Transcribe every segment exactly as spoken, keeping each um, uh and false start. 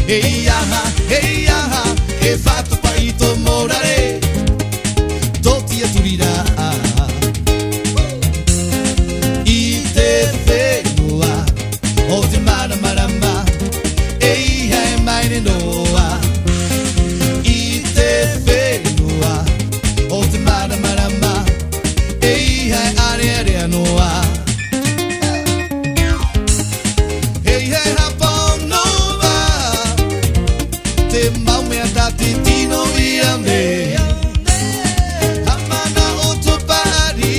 Hei aha, hei aha, e fatu paʻi tō morare, tō tiaturi rā. I te fenua o te māramarama, e ʻeiaha e maere noa. I te fenua o te māramarama, e ʻeiaha e ʻarearea noa. Hei hei hapa noa, te mau mea tā te tino i ʻame. Haʻamana ʻo tō paʻari,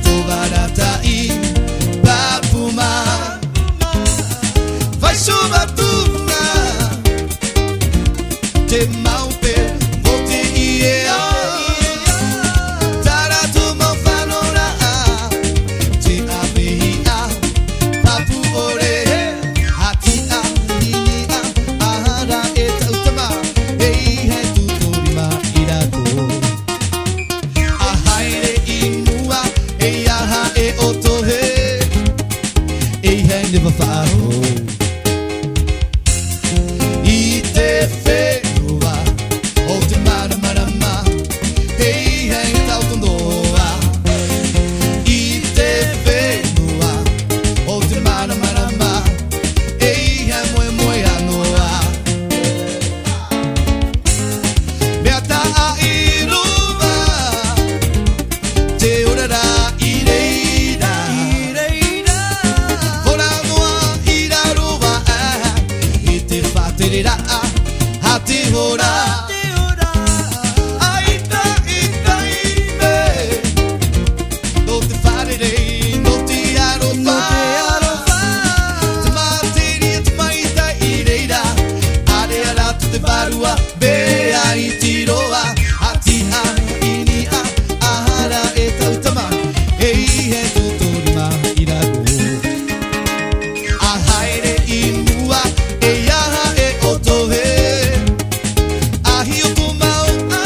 tō varataʻi, pāpū mā. Vai sō vātuna, te mau pē, o te ʻiʻa. Tara tō mau fānauraʻa, te ʻāpehiʻa, pāpū ʻore, hātiʻa, niniʻa, ʻaha rā e tautama, e ʻeiaha e tūtōrima i rātou. A haere i mua, e aha e ʻotohe, e ʻeiaha e neva faʻahou. I te fenua o te māramarama, e ʻeiaha e tautō noa. I te fenua o te māramarama, e ʻeiaha e moemoeā noa. Mea taʻa i rova, te ora rā i reira. Hora noa i raro vā, i te faʻatereraʻa, a te hora. Aita i taime, nō te fārerei, nō te aroha. Te māteri, te maitaʻi i reira, ʻārearea te vārua, mea iti roa, hātiʻa, niniʻa, ʻaha rā e tautama, e ʻeiaha e tūtōrima i rātou. A haere i mua, e aha e ʻotohe, a hiʻo tō mau ʻā.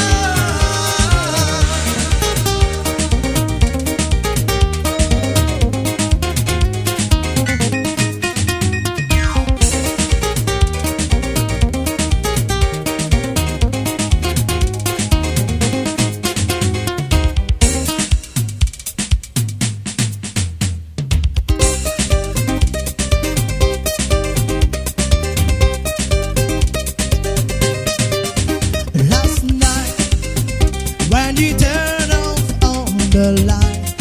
Last night, when you turn off on the light,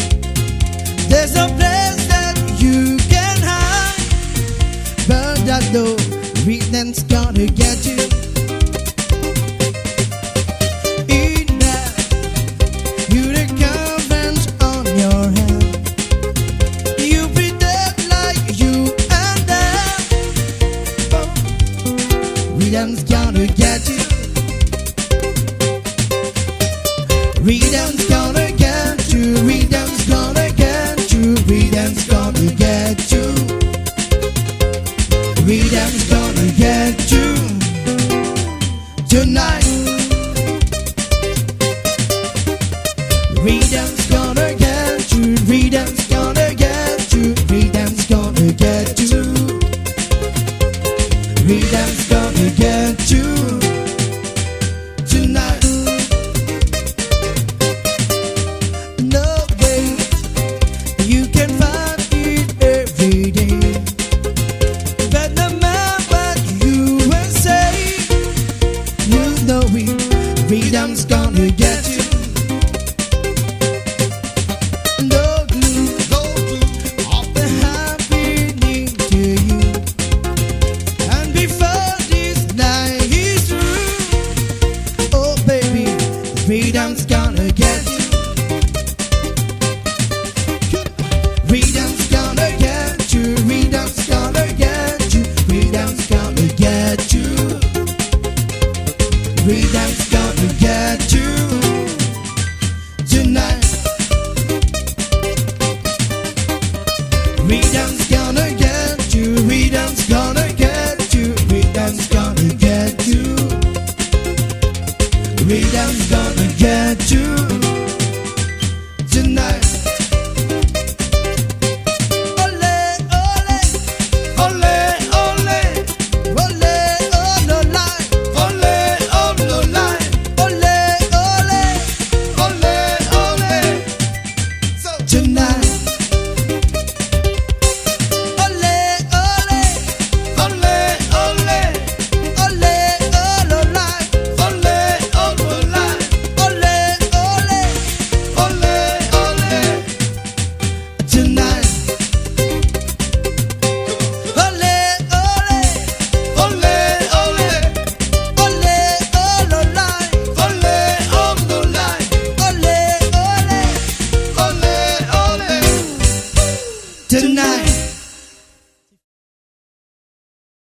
there's no place that you can hide. But I know rhythm's gonna get you. In there, you the curtains on your head. You pretend like you are there. Oh, rhythm's gonna get you. Rhythm's gonna get you. Rhythm's gonna get you. Rhythm's gonna get you. Rhythm's gonna get you tonight. Rhythm's gonna get you, rhythm's gonna get you, rhythm's gonna get you. Rhythm's gonna get you tonight. No way you can find it every day. But no matter what you will say, you know it, rhythm's gonna get you. No clue, no clue of the happening to you. And before this night is through, oh baby, rhythm's gonna get you. Rhythm's gonna get you, rhythm's gonna get you, rhythm's gonna get you. Rhythm's